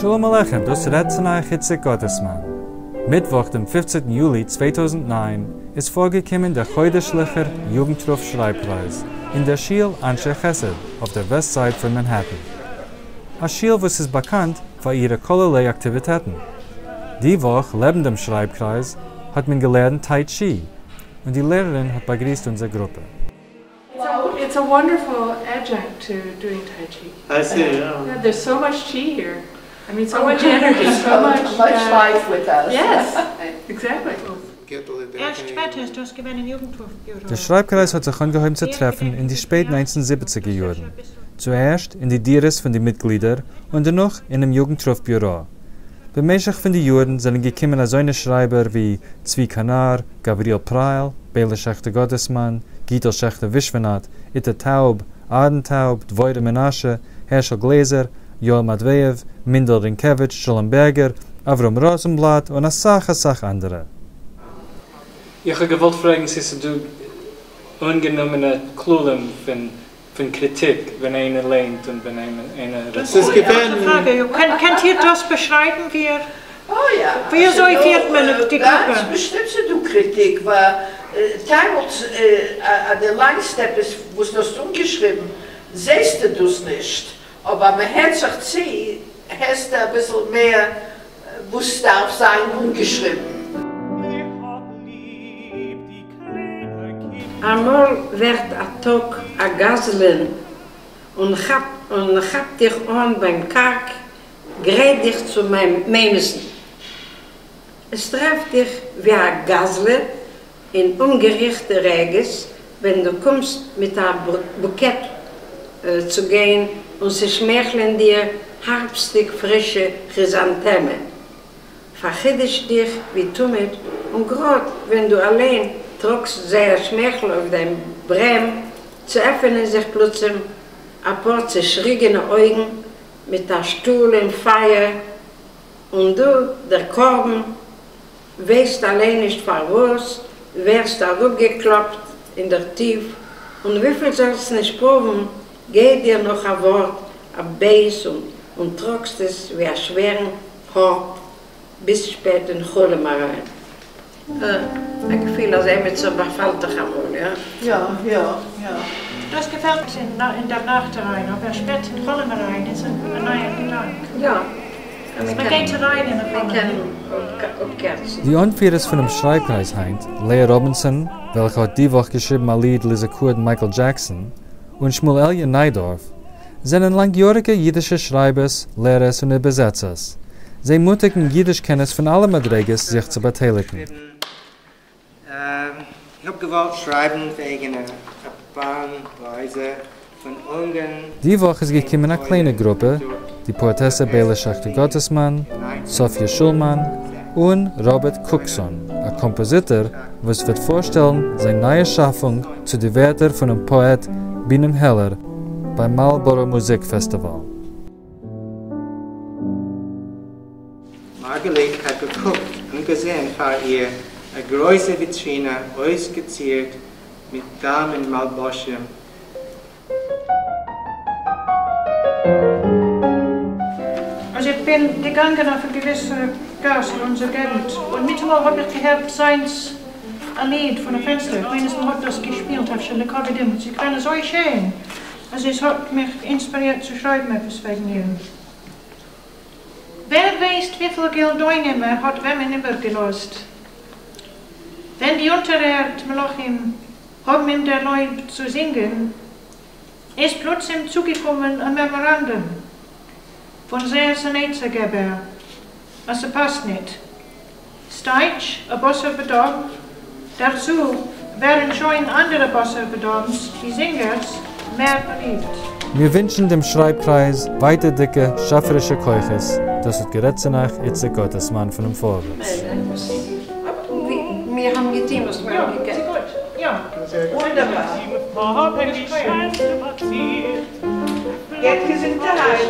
שלום עליכם, דאס רעדט צו אייך איציק גאטעסמאן. מיטוואך דעם 15 יולי 2009 איז פארגעקומען דער חודש'ליכער יוגנטרוף שרייב-קרייז אין דער שיל אנשי חסד אויף דער וועסט סייד פון מאנהעטן. א שיל וואס איז באקאנט פאר אירע כלערליי אקטיוויטעטן. די וואך לעבן דעם שרייב-קרייז האט מען געלערנט טיי טשי, און די לערערין האט באגריסט אונזער גרופע. It's a wonderful adjunct to doing Tai Chi. I see, yeah. Yeah, there's so much chi here. I mean, so much energy, so much. Much life with us. Yes, exactly. ערשט שפעטער איז דאס געווען אין יוגנטרוף-ביורא. דער שרייב-קרייז האט זיך אנגעהויבן צו טרעפן אין די שפעט 1970ער יארן, צוערשט אין די דירות פון די מיטגלידער און דערנאך אינעם יוגנטרוף-ביורא. במשך פון די יארן זענען געקומען אזוינע שרייבער ווי צבי קאנאר, גבריאל פרייל, ביילע שעכטער-גאטעסמאן, גיטל שעכטער-ווישווענאט, איטע טאוב, אהרן טאוב, דבורה מנשה, הערשל גלעזער, יואל מאטוועיעוו, מינדל רינקעוויטש, שלום בערגער, אברהם ראזענבלאט און אסאך אסאך אנדערע. איך האב געוואלט פרעגן צו ס'איז דא אנגענומענע כללים פון קריטיק ווען איינער ליינט און ווען איינער רעדט. ס'איז געווען. קענט איר דאס באשרייבן ווי ער אוי יא. ווי אזוי פירט מען די גרופע? גאנץ באשטימט ס'איז דא קריטיק, ווייל טיילמאל אז דו ליינסט עפעס וואס דו האסט אנגעשריבן זעסטו דאס נישט, אבער אז מ'הערט זיך צו הערסטו אביסל מער וואס דארף זיין אנגעשריבן. אמאל ווערט א טאג א גזלן און כאפט דיך אן ביים קארק, גרייט דיך צו ממית'ן. עס טרעפט דיך ווי א גזלן אין אומגעריכטע רגעס ווען דו קומסט מיט א בוקעט צו גיין און ס'שמייכלען דיר הארבסטיג פרישע כריזאנטעמען. פארחידושט דיך ווי תמיד, און גראד ווען דו אליין טראגסט זייער שמייכל אויף דיין ברעם, צועפענען זיך פלוצים אפאר צעשריגענע אויגן מיט א שטאלען פייער, און דו, דער קרבן, ווייסט אליין נישט פארוואס, ווערסט אראפגעקלאפט אין דער טיף, און וויפיל זאלסט נישט פרואוון, גייט דיר נאך א ווארט א בייז און טראגסט עס ווי א שווערן הארב ביז שפעט אין חלום אריין. א געפיל אז עמיצער באפאלט דיך אמאל, יא? יא, יא, יא. דאס געפעלט אין דער נאכט אריין, אבער שפעט אין חלום אריין איז א נייער געדאנק. יא. מען גייט אריין אין א חלום. מען קען אפקערצן. די אנפירערס פונעם שרייב-קרייז היינט, לאה ראבינסאן, וועלכע האט די וואך געשריבן א ליד לזכרון מייקל דזשעקסאן, און שמואל אלי' ניידארף, זענען לאנגיאריגע אידישע שרייבערס, לערערס און איבערזעצערס. זיי מוטיגן אידיש-קענערס פון אלע מדריגות זיך צו באטייליגן. איך האב געוואלט שרייבן וועגן א באן רייזע פון אונגארן די וואך איז קיין געקומען א קליינע פוילן גרופע, דורך די פאעטעסע ביילע שעכטער-גאטעסמאן, סאפיא שולמאן, און ראבערט קוקסאן, א קאמפאזיטאר וואס וועט פארשטעלן זיין נייע שאפונג צו די ווערטער פונעם פאעט בינעם העלער ביים מארלבארא מוזיק פעסטיוואל. מארגעליט האט געקוקט און געזען פאר איר א גרויסע וויטרינע אויסגעצירט מיט דאמען מלבושים. אז איך בין געגאנגען אויף א געוויסע גאס אין אונזער געגנט, און מיטאמאל האב איך געהערט זיינס א ליד פון א פענסטער, איך מיין אז מען האט דאס געשפילט אפשר לכבוד אים, ס'איז געווען אזוי שיין אז עס האט מיך אינספירירט צו שרייבן עפעס וועגן אים. ווער ווייסט וויפיל גילדונים ער האט וועמען איבערגעלאזט. ווען די אונטערערד מלאכים האבן אים דערלויבט צו זינגען, איז פלוצים צוגעקומען א מעמאראנדום פון זייערס אן עצה-געבער אז ס'פאסט ניט. סטייטש, א בשר ודם, דערצו ווערן שוין אנדערע בשר ודם'ס, די זינגערס, מער באליבט. מיר ווינטשן דעם שרייב-קרייז ווייטערדיגע שאפערישע כוחות, דאס האט גערעדט צו אייך איציק גאטעסמאן פונעם פארווערטס. מיר האבן געטון וואס מיר האבן געקענט. וואונדערבאר. גייט געזונטערהייט.